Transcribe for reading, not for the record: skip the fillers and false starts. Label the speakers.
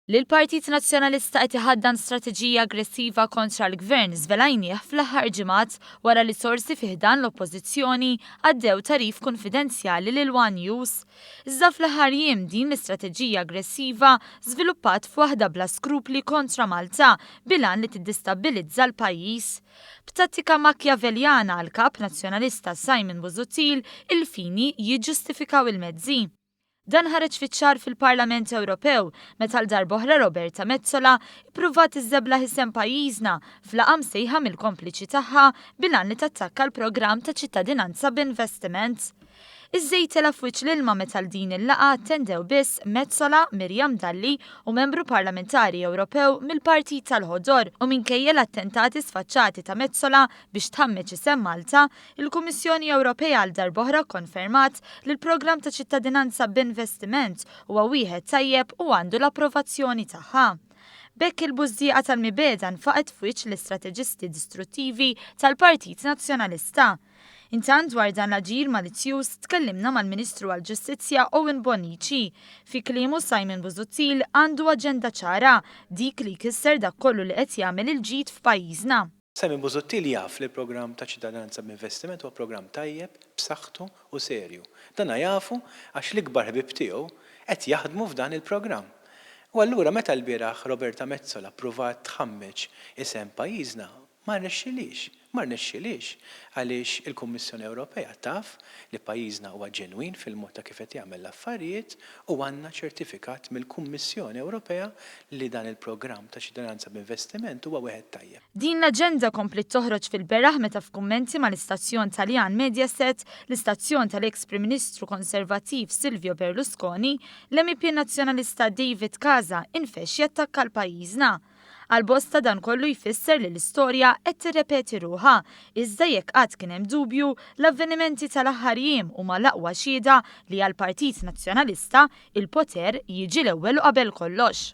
Speaker 1: Li l-Partit Nazzjonalista qed iħaddan strateġija aggressiva kontra l-Gvern żvelajnieh fl-aħħar ġimgħat wara li sorsi fi ħdan l-Oppożizzjoni għaddew tagħrif kunfidenzjali lil one News. Iżda fl-aħħar jiem din l-istrateġija aggressiva żviluppat f'waħda bla skrupli kontra Malta bil-għan li tiddistabbilizza l-pajjiż. B'tattika Machiavelliana għall-Kap Nazzjonalista Simon Busuttil il-fini jiġġustifikaw il-mezzi. Dan ħareġ fiċ-ċar fil-Parlament Ewropew meta għal darb'oħra Roberta Metsola ippruvat iżżeblaħ isem pajjiżna f'laqgħa msejħa mill-kompliċi tagħha bil-għan li tattakka l-programm ta' ċittadinanza b'investiment. Iż-żejt tela' f'wiċċ l-ilma meta għal din il-laqgħa attendew biss Metsola, Miriam Dalli u membru parlamentari Ewropew mill-Partit tal-Ħodor u minkejja l-attentati sfaċċati ta' Metsola biex tħammeġ isem Malta, Il-Kummissjoni Ewropea għal darb'oħra kkonfermat li l-programm ta' ċittadinanza b'investiment huwa wieħed tajjeb u għandu l-approvazzjoni tagħha. B'hekk il-bużżieqa tal-mibegħda nfaqgħet f'wiċċ l-istrateġisti distruttivi tal-Partit Nazzjonalista. Intant dwar dan l-aġir malizzjuż tkellimna mal-Ministru għall-Ġustizzja Owen Bonnici. Fi kliemu Simon Busuttil għandu aġenda ċara, dik li jkisser dak kollu li qed jagħmel il-ġid f'pajjiżna.
Speaker 2: Simon Busuttil jaf li l-programm ta' ċittadinanza b'investiment huwa programm tajjeb, b'saħħtu u serju. Dana jafu għax l-ikbar ħbieb tiegħu qed jaħdmu f'dan il-programm. U allura meta lbieraħ Roberta Metsola ppruvat tħammeġ isem pajjiżna, ma rnexxilhiex. Ma rnexxilhiex għaliex il-Kummissjoni Ewropea taf li pajjiżna huwa ġenwin fil-mod ta' kif qed jagħmel l-affarijiet u għandna ċertifikat mill-Kummissjoni Ewropea li dan il-programm ta' ċittadinanza b'investiment huwa wieħed tajjeb.
Speaker 1: Din l-aġenda kompliet toħroġ fil-beraħ meta f'kummenti mal-istazzjon Taljan Mediaset, l-istazzjon tal-eks Prim Ministru Konservattiv Silvio Berlusconi, l-MEP Nazzjonalista David Casa infexx jattakka l-pajjiżna. Għal bosta dan kollu jfisser li l-istorja qed tirrepeti ruħha, iżda jekk qatt kien hemm dubju, l-avvenimenti tal-aħħar jiem huma l-aqwa xhieda li għall-Partit Nazzjonalista, il-poter jiġi l-ewwel u qabel kollox.